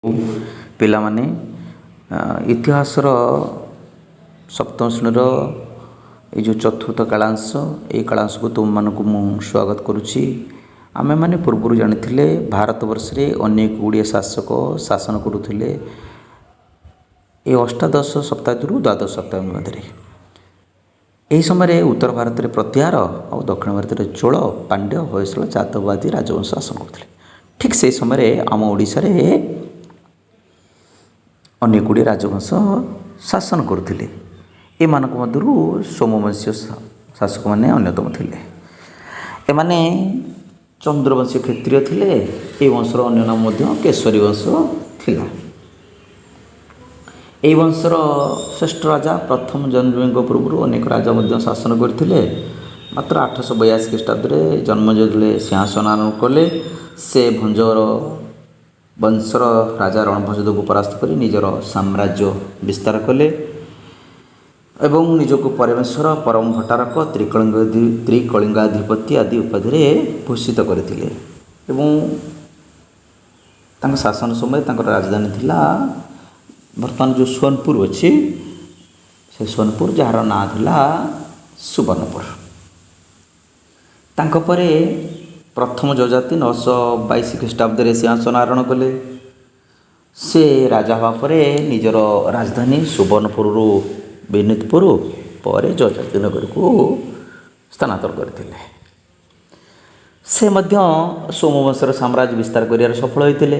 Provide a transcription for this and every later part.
ପିଲାମାନେ, ଇତିହାସର ସପ୍ତମ ଶ୍ରେଣୀର ଏଇ ଯେଉଁ ଚତୁର୍ଥ କାଳାଂଶ, ଏଇ କାଳାଂଶକୁ ତୁମମାନଙ୍କୁ ମୁଁ ସ୍ୱାଗତ କରୁଛି। ଆମେମାନେ ପୂର୍ବରୁ ଜାଣିଥିଲେ, ଭାରତବର୍ଷରେ ଅନେକ ଗୁଡ଼ିଏ ଶାସକ ଶାସନ କରୁଥିଲେ ଏ ଅଷ୍ଟାଦଶ ଶତାବ୍ଦୀରୁ ଦ୍ୱାଦଶ ଶତାବ୍ଦୀ ମଧ୍ୟରେ। ଏହି ସମୟରେ ଉତ୍ତର ଭାରତରେ ପ୍ରତିହାର ଆଉ ଦକ୍ଷିଣ ଭାରତରେ ଚୋଳ, ପାଣ୍ଡ୍ୟ, ହୋଇସଳ, ଯାଦବ ଆଦି ରାଜବଂଶ ଶାସନ କରୁଥିଲେ। ଠିକ୍ ସେହି ସମୟରେ ଆମ ଓଡ଼ିଶାରେ ଅନେକ ଗୁଡ଼ିଏ ରାଜବଂଶ ଶାସନ କରୁଥିଲେ। ଏମାନଙ୍କ ମଧ୍ୟରୁ ସୋମବଂଶୀୟ ଶାସକମାନେ ଅନ୍ୟତମ ଥିଲେ। ଏମାନେ ଚନ୍ଦ୍ରବଂଶୀୟ କ୍ଷତ୍ରିୟ ଥିଲେ। ଏ ବଂଶର ଅନ୍ୟ ନାମ ମଧ୍ୟ କେଶରୀ ବଂଶ ଥିଲା। ଏହି ବଂଶର ଶ୍ରେଷ୍ଠ ରାଜା ପ୍ରଥମ ଜନ୍ମଜୟଙ୍କ ପୂର୍ବରୁ ଅନେକ ରାଜା ମଧ୍ୟ ଶାସନ କରିଥିଲେ। ମାତ୍ର 882 ଖ୍ରୀଷ୍ଟାବ୍ଦରେ ଜନ୍ମଜୟ ଯେତେବେଳେ ସିଂହାସନ ଆରୋହଣ କଲେ, ସେ ଭଞ୍ଜର ବଂଶର ରାଜା ରଣଭଞ୍ଜଦେବଙ୍କୁ ପରାସ୍ତ କରି ନିଜର ସାମ୍ରାଜ୍ୟ ବିସ୍ତାର କଲେ ଏବଂ ନିଜକୁ ପରମେଶ୍ୱର, ପରମ ଭଟ୍ଟାରକ, ତ୍ରିକଳିଙ୍ଗାଧିପତି ଆଦି ଉପାଧିରେ ଭୂଷିତ କରିଥିଲେ। ଏବଂ ତାଙ୍କ ଶାସନ ସମୟରେ ତାଙ୍କର ରାଜଧାନୀ ଥିଲା ବର୍ତ୍ତମାନ ଯେଉଁ ସୋନପୁର ଅଛି, ସେ ସୋନପୁର, ଯାହାର ନାଁ ଥିଲା ସୁବର୍ଣ୍ଣପୁର। ତାଙ୍କ ପରେ ପ୍ରଥମ ଯଯାତି 922 ଖ୍ରୀଷ୍ଟାବ୍ଦରେ ସିଂହାସନ ଆରୋହଣ କଲେ। ସେ ରାଜା ହେବା ପରେ ନିଜର ରାଜଧାନୀ ସୁବର୍ଣ୍ଣପୁରରୁ ବିନୀତପୁର, ପରେ ଯଯାତି ନଗରକୁ ସ୍ଥାନାନ୍ତର କରିଥିଲେ। ସେ ମଧ୍ୟ ସୋମବଂଶର ସାମ୍ରାଜ୍ୟ ବିସ୍ତାର କରିବାରେ ସଫଳ ହୋଇଥିଲେ।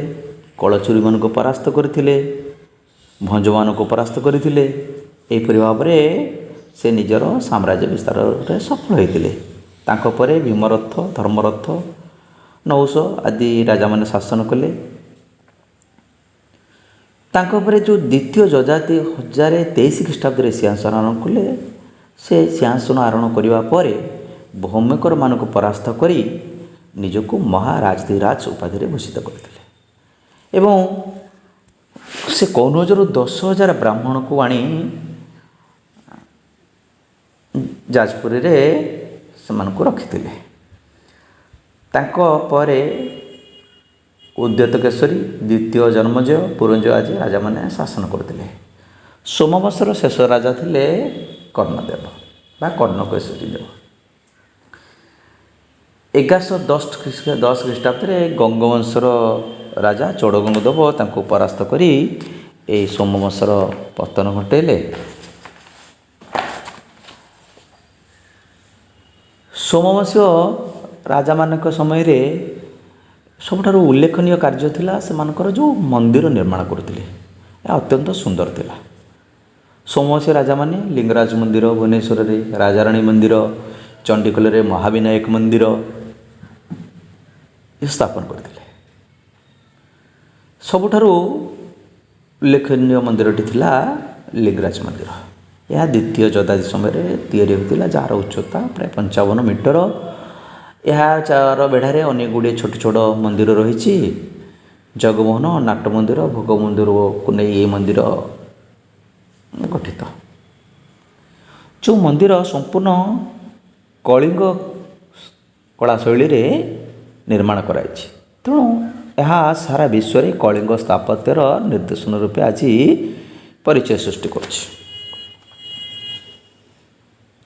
କଳଚୁରୀମାନଙ୍କୁ ପରାସ୍ତ କରିଥିଲେ, ଭଞ୍ଜମାନଙ୍କୁ ପରାସ୍ତ କରିଥିଲେ। ଏହିପରି ଭାବରେ ସେ ନିଜର ସାମ୍ରାଜ୍ୟ ବିସ୍ତାରରେ ସଫଳ ହୋଇଥିଲେ। ତାଙ୍କ ପରେ ଭୀମରଥ, ଧର୍ମରଥ, ନହୁଷ ଆଦି ରାଜାମାନେ ଶାସନ କଲେ। ତାଙ୍କ ପରେ ଯେଉଁ ଦ୍ୱିତୀୟ ଯଯାତି 1023 ଖ୍ରୀଷ୍ଟାବ୍ଦରେ ସିଂହାସନ ଆରୋହଣ କଲେ, ସେ ସିଂହାସନ ଆରୋହଣ କରିବା ପରେ ଭୌମକରମାନଙ୍କୁ ପରାସ୍ତ କରି ନିଜକୁ ମହାରାଜାଧିରାଜ ଉପାଧିରେ ଭୂଷିତ କରିଥିଲେ ଏବଂ ସେ କନୌଜରୁ 10,000 ବ୍ରାହ୍ମଣକୁ ଆଣି ଯାଜପୁରରେ ସେମାନଙ୍କୁ ରଖିଥିଲେ। ତାଙ୍କ ପରେ ଉଦ୍ୟତ କେଶରୀ, ଦ୍ୱିତୀୟ ଜନ୍ମଜୟ, ପୁରଞ୍ଜୟ ଆଦି ରାଜାମାନେ ଶାସନ କରୁଥିଲେ। ସୋମବଂଶର ଶେଷ ରାଜା ଥିଲେ କର୍ଣ୍ଣଦେବ ବା କର୍ଣ୍ଣକେଶରୀ ଦେବ। 1110 ଖ୍ରୀଷ୍ଟାବ୍ଦରେ ଗଙ୍ଗବଂଶର ରାଜା ଚୋଡ଼ଗଙ୍ଗ ଦେବ ତାଙ୍କୁ ପରାସ୍ତ କରି ଏହି ସୋମବଂଶର ପତନ ଘଟାଇଲେ। ସୋମବଂଶୀୟ ରାଜାମାନଙ୍କ ସମୟରେ ସବୁଠାରୁ ଉଲ୍ଲେଖନୀୟ କାର୍ଯ୍ୟ ଥିଲା ସେମାନଙ୍କର ଯେଉଁ ମନ୍ଦିର ନିର୍ମାଣ କରୁଥିଲେ, ଏହା ଅତ୍ୟନ୍ତ ସୁନ୍ଦର ଥିଲା। ସୋମବଂଶୀ ରାଜାମାନେ ଲିଙ୍ଗରାଜ ମନ୍ଦିର ଭୁବନେଶ୍ୱରରେ, ରାଜାରାଣୀ ମନ୍ଦିର ଚଣ୍ଡିଖୋଲରେ, ମହାବିନାୟକ ମନ୍ଦିର ସ୍ଥାପନ କରିଥିଲେ। ସବୁଠାରୁ ଉଲ୍ଲେଖନୀୟ ମନ୍ଦିରଟି ଥିଲା ଲିଙ୍ଗରାଜ ମନ୍ଦିର। ଏହା ଦ୍ୱିତୀୟ ଯଯାତି ସମୟରେ ତିଆରି ହୋଇଥିଲା, ଯାହାର ଉଚ୍ଚତା ପ୍ରାୟ 55 ମିଟର। ଏହା ଚାର ବେଢ଼ାରେ ଅନେକ ଗୁଡ଼ିଏ ଛୋଟ ଛୋଟ ମନ୍ଦିର ରହିଛି। ଜଗମୋହନ, ନାଟ ମନ୍ଦିର, ଭୋଗ ମନ୍ଦିରକୁ ନେଇ ଏହି ମନ୍ଦିର ଗଠିତ। ଯେଉଁ ମନ୍ଦିର ସମ୍ପୂର୍ଣ୍ଣ କଳିଙ୍ଗ କଳା ଶୈଳୀରେ ନିର୍ମାଣ କରାଯାଇଛି, ତେଣୁ ଏହା ସାରା ବିଶ୍ୱରେ କଳିଙ୍ଗ ସ୍ଥାପତ୍ୟର ନିର୍ଦ୍ଦେଶନ ରୂପେ ଆଜି ପରିଚୟ ସୃଷ୍ଟି କରୁଛି।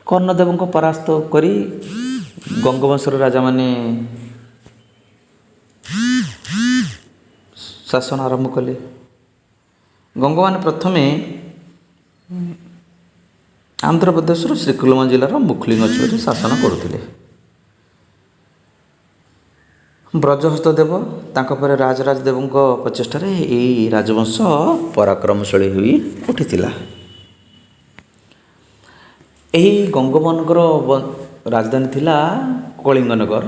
କର୍ଣ୍ଣଦେବଙ୍କୁ ପରାସ୍ତ କରି ଗଙ୍ଗବଂଶର ରାଜାମାନେ ଶାସନ ଆରମ୍ଭ କଲେ। ଗଙ୍ଗମାନେ ପ୍ରଥମେ ଆନ୍ଧ୍ରପ୍ରଦେଶର ଶ୍ରୀକୁଲମ ଜିଲ୍ଲାର ମୁଖଲିଙ୍ଗ ଅଞ୍ଚଳରେ ଶାସନ କରୁଥିଲେ। ବ୍ରଜହସ୍ତ ଦେବ, ତାଙ୍କ ପରେ ରାଜରାଜ ଦେବଙ୍କ ପ୍ରଚେଷ୍ଟାରେ ଏହି ରାଜବଂଶ ପରାକ୍ରମଶାଳୀ ହୋଇ ଉଠିଥିଲା। ଏହି ଗଙ୍ଗମାନଙ୍କର ରାଜଧାନୀ ଥିଲା କଳିଙ୍ଗନଗର,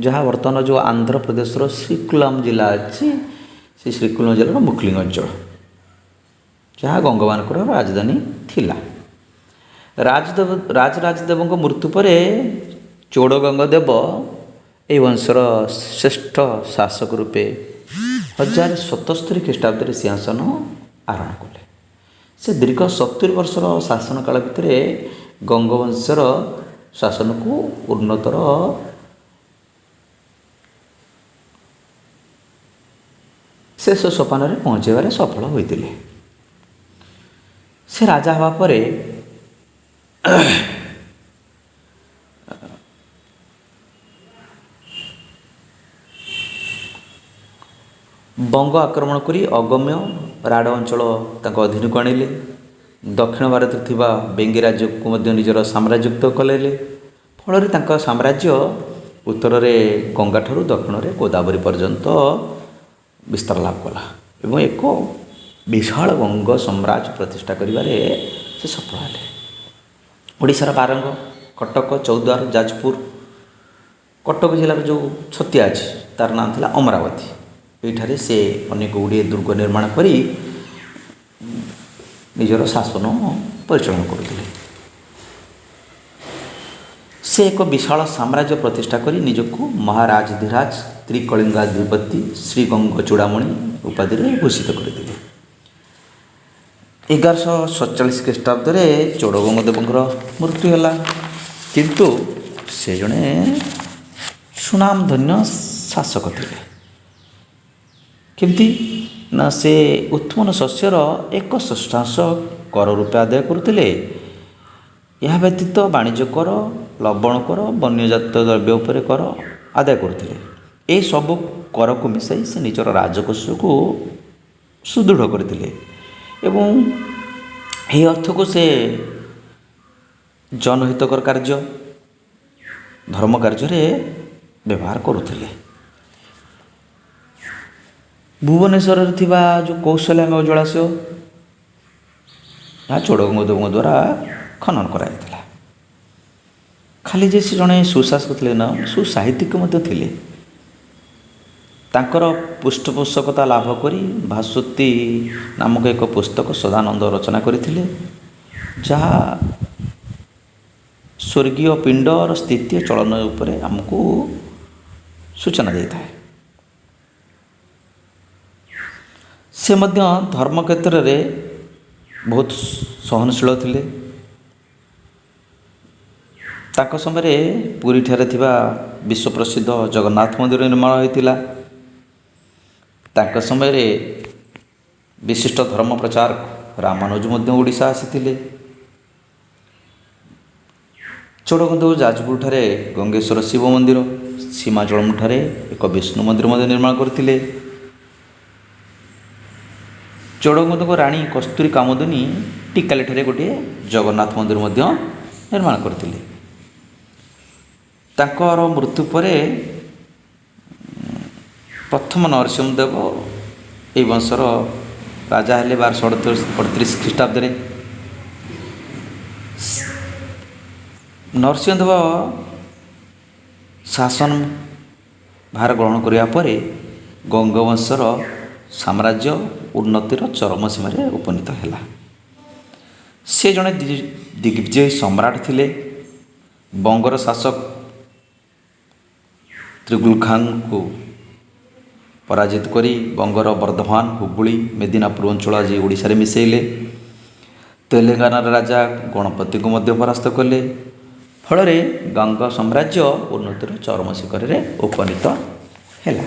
ଯାହା ବର୍ତ୍ତମାନ ଯେଉଁ ଆନ୍ଧ୍ରପ୍ରଦେଶର ଶ୍ରୀକୁଲମ ଜିଲ୍ଲା ଅଛି, ସେ ଶ୍ରୀକୁଲମ ଜିଲ୍ଲାର ମୁଖଲିଙ୍ଗ ଅଞ୍ଚଳ, ଯାହା ଗଙ୍ଗମାନଙ୍କର ରାଜଧାନୀ ଥିଲା। ରାଜଦେବ ରାଜରାଜଦେବଙ୍କ ମୃତ୍ୟୁ ପରେ ଚୋଡ଼ଗଙ୍ଗ ଦେବ ଏହି ବଂଶର ଶ୍ରେଷ୍ଠ ଶାସକ ରୂପେ 1077 ଖ୍ରୀଷ୍ଟାବ୍ଦରେ ସିଂହାସନ ଆରୋହଣ କଲେ। ସେ ଦୀର୍ଘ 70 ବର୍ଷର ଶାସନ କାଳ ଭିତରେ ଗଙ୍ଗବଂଶର ଶାସନକୁ ଉନ୍ନତର ଶେଷ ସୋପାନରେ ପହଞ୍ଚାଇବାରେ ସଫଳ ହୋଇଥିଲେ। ସେ ରାଜା ହେବା ପରେ ବଙ୍ଗ ଆକ୍ରମଣ କରି ଅଗମ୍ୟ ରାଡ଼ ଅଞ୍ଚଳ ତାଙ୍କ ଅଧୀନକୁ ଆଣିଲେ। ଦକ୍ଷିଣ ଭାରତରେ ଥିବା ବେଙ୍ଗୀ ରାଜ୍ୟକୁ ମଧ୍ୟ ନିଜର ସାମ୍ରାଜ୍ୟଭୁକ୍ତ କଲେଲେ। ଫଳରେ ତାଙ୍କ ସାମ୍ରାଜ୍ୟ ଉତ୍ତରରେ ଗଙ୍ଗାଠାରୁ ଦକ୍ଷିଣରେ ଗୋଦାବରୀ ପର୍ଯ୍ୟନ୍ତ ବିସ୍ତାର ଲାଭ କଲା ଏବଂ ଏକ ବିଶାଳ ଗଙ୍ଗ ସାମ୍ରାଜ୍ୟ ପ୍ରତିଷ୍ଠା କରିବାରେ ସେ ସଫଳ ହେଲେ। ଓଡ଼ିଶାର ବାରଙ୍ଗ, କଟକ, ଚୌଦ୍ୱାର, ଯାଜପୁର, କଟକ ଜିଲ୍ଲାର ଯେଉଁ ଛତିଆ ଅଛି ତାର ନାଁ ଥିଲା ଅମରାବତୀ। ଏଇଠାରେ ସେ ଅନେକ ଗୁଡ଼ିଏ ଦୁର୍ଗ ନିର୍ମାଣ କରି ନିଜର ଶାସନ ପରିଚାଳନା କରୁଥିଲେ। ସେ ଏକ ବିଶାଳ ସାମ୍ରାଜ୍ୟ ପ୍ରତିଷ୍ଠା କରି ନିଜକୁ ମହାରାଜାଧିରାଜ ତ୍ରିକଳିଙ୍ଗାଧିପତି ଶ୍ରୀଗଙ୍ଗ ଚୂଡ଼ାମଣି ଉପାଧିରେ ଭୂଷିତ କରିଥିଲେ। 1147 ଖ୍ରୀଷ୍ଟାବ୍ଦରେ ଚୋଡ଼ଗଙ୍ଗ ଦେବଙ୍କର ମୃତ୍ୟୁ ହେଲା, କିନ୍ତୁ ସେ ଜଣେ ସୁନାମଧନ୍ୟ ଶାସକ ଥିଲେ। କେମିତି ନା ସେ ଉତ୍ପନ୍ନ ଶସ୍ୟର 1/6 କର ରୂପେ ଆଦାୟ କରୁଥିଲେ। ଏହା ବ୍ୟତୀତ ବାଣିଜ୍ୟ କର, ଲବଣ କର, ବନ୍ୟଜାତ ଦ୍ରବ୍ୟ ଉପରେ କର ଆଦାୟ କରୁଥିଲେ। ଏସବୁ କରକୁ ମିଶାଇ ସେ ନିଜର ରାଜକୋଷକୁ ସୁଦୃଢ଼ କରିଥିଲେ ଏବଂ ଏହି ଅର୍ଥକୁ ସେ ଜନହିତକର କାର୍ଯ୍ୟ, ଧର୍ମ କାର୍ଯ୍ୟରେ ବ୍ୟବହାର କରୁଥିଲେ। ଭୁବନେଶ୍ୱରରେ ଥିବା ଯେଉଁ କୌଶଲ୍ୟାଙ୍ଗ ଜଳାଶୟ, ଏହା ଚୋଡ଼ଗଙ୍ଗ ଦେବଙ୍କ ଦ୍ୱାରା ଖନନ କରାଯାଇଥିଲା। ଖାଲି ଯେ ସେ ଜଣେ ସୁଶାସକ ଥିଲେ ନା, ସୁସାହିତ୍ୟିକ ମଧ୍ୟ ଥିଲେ। ତାଙ୍କର ପୃଷ୍ଠପୋଷକତା ଲାଭ କରି ଭାସ୍ୱତୀ ନାମକ ଏକ ପୁସ୍ତକ ସଦାନନ୍ଦ ରଚନା କରିଥିଲେ, ଯାହା ସ୍ୱର୍ଗୀୟ ପିଣ୍ଡର ସ୍ଥିତି ଓ ଚଳନ ଉପରେ ଆମକୁ ସୂଚନା ଦେଇଥାଏ। ସେ ମଧ୍ୟ ଧର୍ମ କ୍ଷେତ୍ରରେ ବହୁତ ସହନଶୀଳ ଥିଲେ। ତାଙ୍କ ସମୟରେ ପୁରୀଠାରେ ଥିବା ବିଶ୍ୱପ୍ରସିଦ୍ଧ ଜଗନ୍ନାଥ ମନ୍ଦିର ନିର୍ମାଣ ହୋଇଥିଲା। ତାଙ୍କ ସମୟରେ ବିଶିଷ୍ଟ ଧର୍ମ ପ୍ରଚାରକ ରାମାନୁଜ ମଧ୍ୟ ଓଡ଼ିଶା ଆସିଥିଲେ। ଚୋଡ଼ଗଙ୍ଗ ଯାଜପୁରଠାରେ ଗଙ୍ଗେଶ୍ୱର ଶିବ ମନ୍ଦିର, ସୀମାଚଳମଠାରେ ଏକ ବିଷ୍ଣୁ ମନ୍ଦିର ମଧ୍ୟ ନିର୍ମାଣ କରିଥିଲେ। ଚୋଡ଼ଗଙ୍ଗଙ୍କ ରାଣୀ କସ୍ତୁରୀ କାମୋଦିନୀ ଟିକାଲିଠାରେ ଗୋଟିଏ ଜଗନ୍ନାଥ ମନ୍ଦିର ମଧ୍ୟ ନିର୍ମାଣ କରିଥିଲେ। ତାଙ୍କର ମୃତ୍ୟୁ ପରେ ପ୍ରଥମ ନରସିଂହ ଦେବ ଏହି ବଂଶର ରାଜା ହେଲେ 1238 ଖ୍ରୀଷ୍ଟାବ୍ଦରେ। ନରସିଂହ ଦେବ ଶାସନ ଭାର ଗ୍ରହଣ କରିବା ପରେ ଗଙ୍ଗବଂଶର ସାମ୍ରାଜ୍ୟ ଉନ୍ନତିର ଚରମ ସୀମାରେ ଉପନୀତ ହେଲା। ସେ ଜଣେ ଦିଗ୍ବିଜୟୀ ସମ୍ରାଟ ଥିଲେ। ବଙ୍ଗର ଶାସକ ତ୍ରିଗୁଲ ଖାଁଙ୍କୁ ପରାଜିତ କରି ବଙ୍ଗର ବର୍ଦ୍ଧମାନ, ହୁଗୁଳି, ମେଦିନାପୁର ଅଞ୍ଚଳ ଆଜି ଓଡ଼ିଶାରେ ମିଶାଇଲେ। ତେଲେଙ୍ଗାନାର ରାଜା ଗଣପତିଙ୍କୁ ମଧ୍ୟ ପରାସ୍ତ କଲେ। ଫଳରେ ଗଙ୍ଗ ସାମ୍ରାଜ୍ୟ ଉନ୍ନତିର ଚରମ ଶିଖରରେ ଉପନୀତ ହେଲା।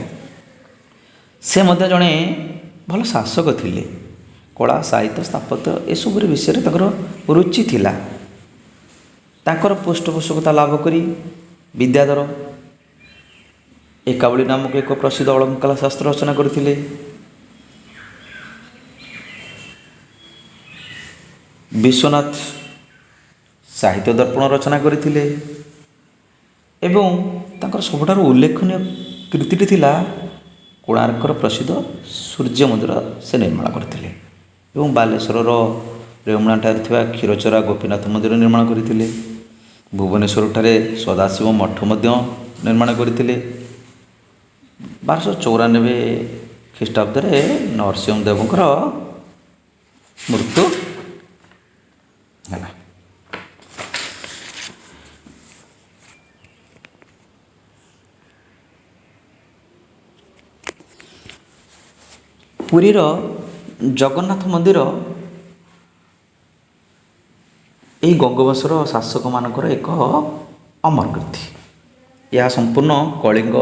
ସେ ମଧ୍ୟ ଜଣେ ଭଲ ଶାସକ ଥିଲେ। କଳା, ସାହିତ୍ୟ, ସ୍ଥାପତ୍ୟ ଏସବୁର ବିଷୟରେ ତାଙ୍କର ରୁଚି ଥିଲା। ତାଙ୍କର ପୃଷ୍ଠପୋଷକତା ଲାଭ କରି ବିଦ୍ୟାଧର ଏକାବଳୀ ନାମକ ଏକ ପ୍ରସିଦ୍ଧ ଅଳଙ୍କାର ଶାସ୍ତ୍ର ରଚନା କରିଥିଲେ। ବିଶ୍ୱନାଥ ସାହିତ୍ୟ ଦର୍ପଣ ରଚନା କରିଥିଲେ ଏବଂ ତାଙ୍କର ସବୁଠାରୁ ଉଲ୍ଲେଖନୀୟ କୃତିଟି ଥିଲା କୋଣାର୍କର ପ୍ରସିଦ୍ଧ ସୂର୍ଯ୍ୟ ମନ୍ଦିର ସେ ନିର୍ମାଣ କରିଥିଲେ ଏବଂ ବାଲେଶ୍ୱରର ରେମୁଣାଠାରେ ଥିବା କ୍ଷୀରଚୋରା ଗୋପୀନାଥ ମନ୍ଦିର ନିର୍ମାଣ କରିଥିଲେ। ଭୁବନେଶ୍ୱରଠାରେ ସଦାଶିବ ମଠ ମଧ୍ୟ ନିର୍ମାଣ କରିଥିଲେ। 1294 ଖ୍ରୀଷ୍ଟାବ୍ଦରେ ନରସିଂହ ଦେବଙ୍କର ମୃତ୍ୟୁ ହେଲା। ପୁରୀର ଜଗନ୍ନାଥ ମନ୍ଦିର ଏହି ଗଙ୍ଗବଂଶର ଶାସକମାନଙ୍କର ଏକ ଅମର କୀର୍ତ୍ତି। ଏହା ସମ୍ପୂର୍ଣ୍ଣ କଳିଙ୍ଗ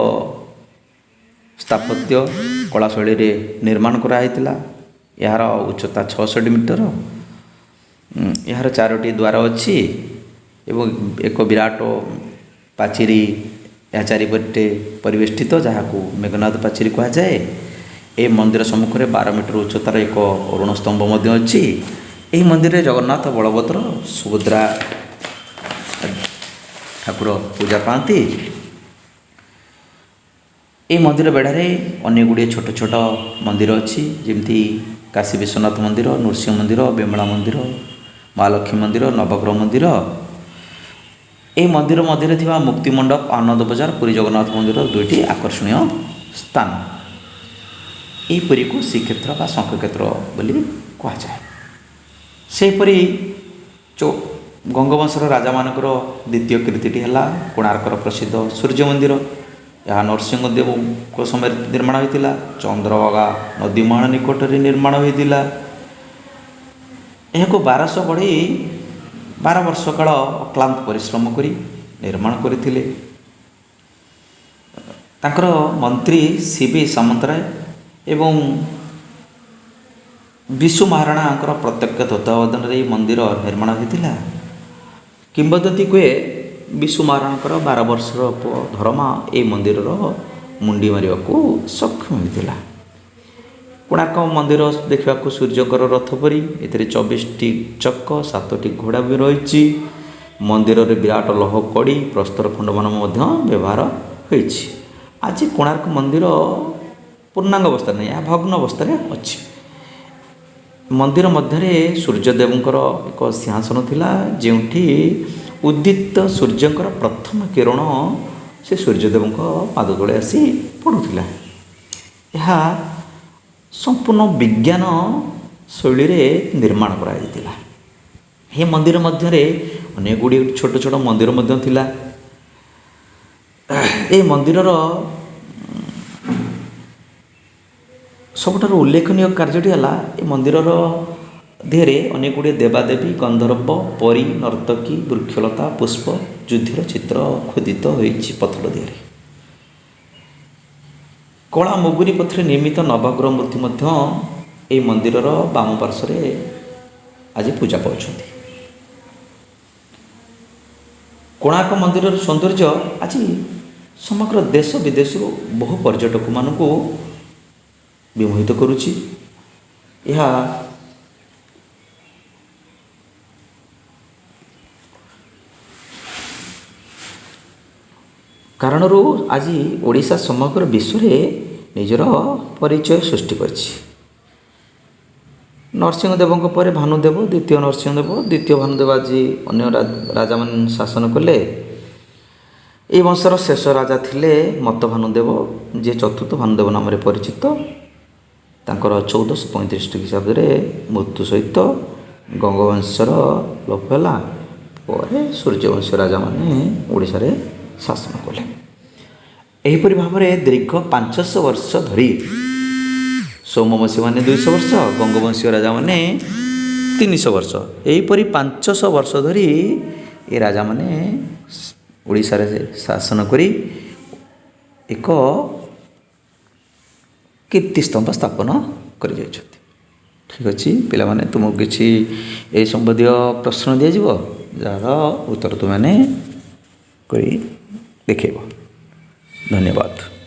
ସ୍ଥାପତ୍ୟ କଳା ଶୈଳୀରେ ନିର୍ମାଣ କରାହେଇଥିଲା। ଏହାର ଉଚ୍ଚତା 66 ମିଟର। ଏହାର 4ଟି ଦ୍ୱାର ଅଛି ଏବଂ ଏକ ବିରାଟ ପାଚେରୀ ଏହା ଚାରିପଟେ ପରିବେଷ୍ଟିତ, ଯାହାକୁ ମେଘନାଦ ପାଚେରୀ କୁହାଯାଏ। ଏହି ମନ୍ଦିର ସମ୍ମୁଖରେ 12 ମିଟର ଉଚ୍ଚତାର ଏକ ଅରୁଣ ସ୍ତମ୍ଭ ମଧ୍ୟ ଅଛି। ଏହି ମନ୍ଦିରରେ ଜଗନ୍ନାଥ, ବଳଭଦ୍ର, ସୁଭଦ୍ରା ଠାକୁର ପୂଜା ପାଆନ୍ତି। ଏହି ମନ୍ଦିର ବେଢ଼ାରେ ଅନେକ ଗୁଡ଼ିଏ ଛୋଟ ଛୋଟ ମନ୍ଦିର ଅଛି, ଯେମିତି କାଶୀ ବିଶ୍ୱନାଥ ମନ୍ଦିର, ନୃସିଂହ ମନ୍ଦିର, ବିମଳା ମନ୍ଦିର, ମହାଲକ୍ଷ୍ମୀ ମନ୍ଦିର, ନବଗ୍ରହ ମନ୍ଦିର। ଏହି ମନ୍ଦିର ମଧ୍ୟରେ ଥିବା ମୁକ୍ତିମଣ୍ଡପ, ଆନନ୍ଦ ବଜାର ପୁରୀ ଜଗନ୍ନାଥ ମନ୍ଦିର ଦୁଇଟି ଆକର୍ଷଣୀୟ ସ୍ଥାନ। ଏହି ପୁରୀକୁ ଶ୍ରୀକ୍ଷେତ୍ର ବା ଶଙ୍ଖକ୍ଷେତ୍ର ବୋଲି କୁହାଯାଏ। ସେହିପରି ଗଙ୍ଗବଂଶର ରାଜାମାନଙ୍କର ଦ୍ୱିତୀୟ କୀର୍ତ୍ତିଟି ହେଲା କୋଣାର୍କର ପ୍ରସିଦ୍ଧ ସୂର୍ଯ୍ୟ ମନ୍ଦିର। ଏହା ନରସିଂହ ଦେବଙ୍କ ସମୟରେ ନିର୍ମାଣ ହୋଇଥିଲା। ଚନ୍ଦ୍ରଭାଗା ନଦୀ ମୁହାଣ ନିକଟରେ ନିର୍ମାଣ ହୋଇଥିଲା। ଏହାକୁ 1200 ବଢ଼େଇ 12 ବର୍ଷ କାଳ ଅକ୍ଳାନ୍ତ ପରିଶ୍ରମ କରି ନିର୍ମାଣ କରିଥିଲେ। ତାଙ୍କର ମନ୍ତ୍ରୀ ସି ବି ସାମନ୍ତରାୟ ଏବଂ ବିଶୁ ମହାରଣାଙ୍କର ପ୍ରତ୍ୟକ୍ଷ ତତ୍ତ୍ୱାବଧାନରେ ଏହି ମନ୍ଦିର ନିର୍ମାଣ ହୋଇଥିଲା। କିମ୍ବଦନ୍ତୀ କୁହେ, ବିଶୁ ମହାରଣାଙ୍କର 12 ବର୍ଷର ପୁଅ ଧରମା ଏହି ମନ୍ଦିରର ମୁଣ୍ଡି ମାରିବାକୁ ସକ୍ଷମ ହୋଇଥିଲା। କୋଣାର୍କ ମନ୍ଦିର ଦେଖିବାକୁ ସୂର୍ଯ୍ୟଙ୍କର ରଥ ପରି। ଏଥିରେ 24ଟି ଚକ, 7ଟି ଘୋଡ଼ା ବି ରହିଛି। ମନ୍ଦିରରେ ବିରାଟ ଲୌହ କଡ଼ି, ପ୍ରସ୍ତର ଖଣ୍ଡମାନ ମଧ୍ୟ ବ୍ୟବହାର ହୋଇଛି। ଆଜି କୋଣାର୍କ ମନ୍ଦିର ପୂର୍ଣ୍ଣାଙ୍ଗ ଅବସ୍ଥାରେ ନାହିଁ, ଏହା ଭଗ୍ନ ଅବସ୍ଥାରେ ଅଛି। ମନ୍ଦିର ମଧ୍ୟରେ ସୂର୍ଯ୍ୟଦେବଙ୍କର ଏକ ସିଂହାସନ ଥିଲା, ଯେଉଁଠି ଉଦିତ ସୂର୍ଯ୍ୟଙ୍କର ପ୍ରଥମ କିରଣ ସେ ସୂର୍ଯ୍ୟଦେବଙ୍କ ପାଦ ତଳେ ଆସି ପଡ଼ୁଥିଲା। ଏହା ସମ୍ପୂର୍ଣ୍ଣ ବିଜ୍ଞାନ ଶୈଳୀରେ ନିର୍ମାଣ କରାଯାଇଥିଲା। ଏହି ମନ୍ଦିର ମଧ୍ୟରେ ଅନେକ ଗୁଡ଼ିଏ ଛୋଟ ଛୋଟ ମନ୍ଦିର ମଧ୍ୟ ଥିଲା। ଏହି ମନ୍ଦିରର ସବୁଠାରୁ ଉଲ୍ଲେଖନୀୟ କାର୍ଯ୍ୟଟି ହେଲା, ଏ ମନ୍ଦିରର ଦେହରେ ଅନେକ ଗୁଡ଼ିଏ ଦେବାଦେବୀ, ଗନ୍ଧର୍ବ, ପରୀ, ନର୍ତ୍ତକୀ, ବୃକ୍ଷଲତା, ପୁଷ୍ପ, ଯୁଦ୍ଧର ଚିତ୍ର ଖୋଦିତ ହୋଇଛି ପଥର ଦେହରେ। କଳା ମୁଗୁନି ପଥରରେ ନିର୍ମିତ ନବଗ୍ରହ ମୂର୍ତ୍ତି ମଧ୍ୟ ଏହି ମନ୍ଦିରର ବାମ ପାର୍ଶ୍ୱରେ ଆଜି ପୂଜା ପାଉଛନ୍ତି। କୋଣାର୍କ ମନ୍ଦିରର ସୌନ୍ଦର୍ଯ୍ୟ ଆଜି ସମଗ୍ର ଦେଶ ବିଦେଶରୁ ବହୁ ପର୍ଯ୍ୟଟକମାନଙ୍କୁ ବିମୋହିତ କରୁଛି। ଏହା କାରଣରୁ ଆଜି ଓଡ଼ିଶା ସମଗ୍ର ବିଶ୍ୱରେ ନିଜର ପରିଚୟ ସୃଷ୍ଟି କରିଛି। ନରସିଂହ ଦେବଙ୍କ ପରେ ଭାନୁଦେବ, ଦ୍ୱିତୀୟ ନରସିଂହ ଦେବ, ଦ୍ୱିତୀୟ ଭାନୁଦେବ, ଆଜି ଅନ୍ୟ ରାଜାମାନେ ଶାସନ କଲେ। ଏହି ବଂଶର ଶେଷ ରାଜା ଥିଲେ ମତ୍ତ ଭାନୁଦେବ, ଯିଏ ଚତୁର୍ଥ ଭାନୁଦେବ ନାମରେ ପରିଚିତ। ତାଙ୍କର 1435 ଖ୍ରୀଷ୍ଟାବ୍ଦରେ ମୃତ୍ୟୁ ସହିତ ଗଙ୍ଗବଂଶର ଲୋପ ହେଲା। ପରେ ସୂର୍ଯ୍ୟବଂଶୀ ରାଜାମାନେ ଓଡ଼ିଶାରେ ଶାସନ କଲେ। ଏହିପରି ଭାବରେ ଦୀର୍ଘ 500 ବର୍ଷ ଧରି ସୋମବଂଶୀମାନେ 200 ବର୍ଷ, ଗଙ୍ଗବଂଶୀୟ ରାଜାମାନେ 300 ବର୍ଷ, ଏହିପରି 500 ବର୍ଷ ଧରି ଏ ରାଜାମାନେ ଓଡ଼ିଶାରେ ଶାସନ କରି ଏକ କୀର୍ତ୍ତିସ୍ତମ୍ଭ ସ୍ଥାପନ କରିଯାଇଛନ୍ତି। ଠିକ୍ ଅଛି ପିଲାମାନେ, ତୁମକୁ କିଛି ଏହି ସମ୍ବନ୍ଧୀୟ ପ୍ରଶ୍ନ ଦିଆଯିବ, ଯାହାର ଉତ୍ତର ତୁମେମାନେ କରି ଦେଖାଇବ। ଧନ୍ୟବାଦ।